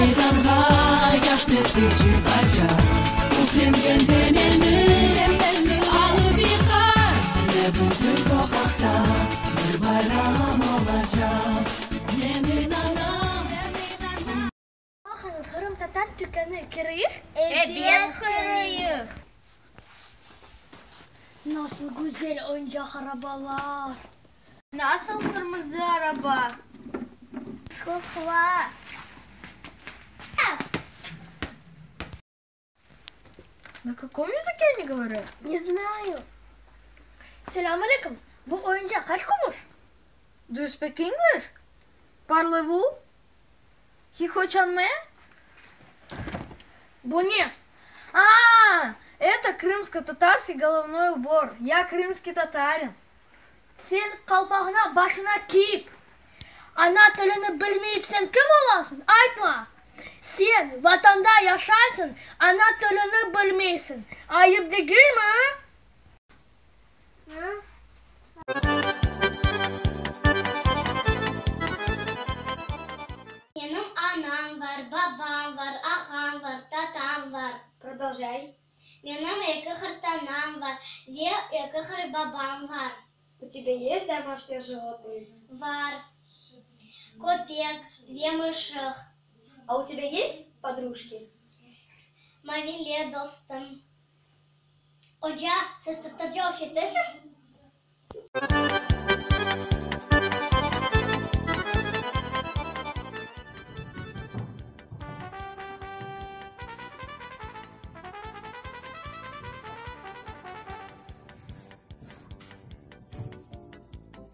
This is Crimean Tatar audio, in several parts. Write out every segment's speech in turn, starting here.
Meydanğa yaş nesil çıqacaq, Küflengen temelni alıp yıqar, Ve bizim soqaqta bir bayram olacaq. Men inanam. Baqıñız, qırımtatar tükânı, kireyik? Ebet, kireyik! Nasıl güzel oyuncaq arabalar! Nasıl qırmızı araba! Qoqla! Na kakom yazıke oni govorât? Ne znayu. Selâm aleyküm! Bu oyuncaq qaç kumuş? Do you speak English? Parlevu? Hihoçanme? Bu ne? A, eto krımsko-tatarskiy golovnoy ubor. Ya krımskiy tatarin. Sen qalpağını başına kiyip, ana tilini bilmeyip sen kim olasıñ, aytma! Sen Vatanda yaşaysıñ, ana tilini bilmeysiñ, ayıp degilmi? Menim anam bar, babam bar, ağam bar, tatam bar. Prodolžay. Menim eki hırtanam bar ve eki hırbabam bar. U tebâ yest domaşnıye животные? Bar. Köpek ve mışıq. A u tebâ yest podrujki? Mavile dostum. Oca, siz tatarca laf etesiz?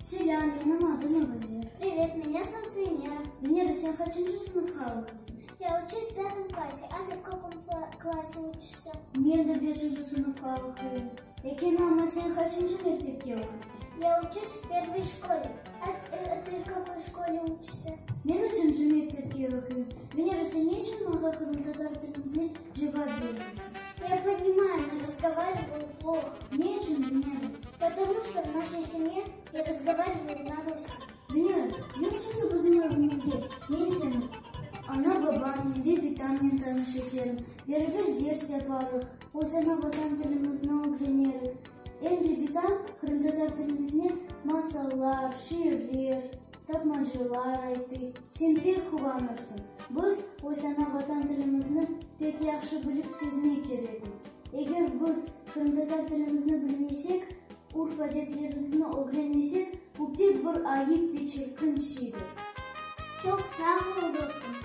Selâm, menim adım Ebuzer. Privet, меня зовут Венера. Venera, sen qaçıncı sınıfqa oquysıñ? Я учусь в пятом классе. А ты в каком классе учишься? Men de beşinci sınıfqa oquyım. Eken, amma sen qaçıncı mektepke oquysıñ? Я учусь в первой şkole. A ты в какой şkole учишься? Men üçünci mektepke oquyım. Venera, sen ne içün maña qırımtatar tilimizde cevap bermeysiñ? Ya ponimаю, no razgovarivаю ploho. Ne içün, Venera? Potomu çto v našey semye vse razgovarivayut na ruskom. Venera, yür şimdi bizim evimizge, men seni ana-babamnen ve bitamnen tanış eterim, beraber ders yaparıq, öz ana vatan tilimizni ögrenerik. Em de bitam qırımtatar tilimizne masallar, şiirler, tapmacalar aytı, sen pek quvanırsıñ. Biz öz ana vatan tilimizni pek yahşı bilip sevmek kerekmiz. Eger biz qırımtatar tilimizni bilmesek, urf-adetlerimizni ögrenmesek, bu pek bir ayıp ve çirkin şeydir. Çoq sağ ol, dostum.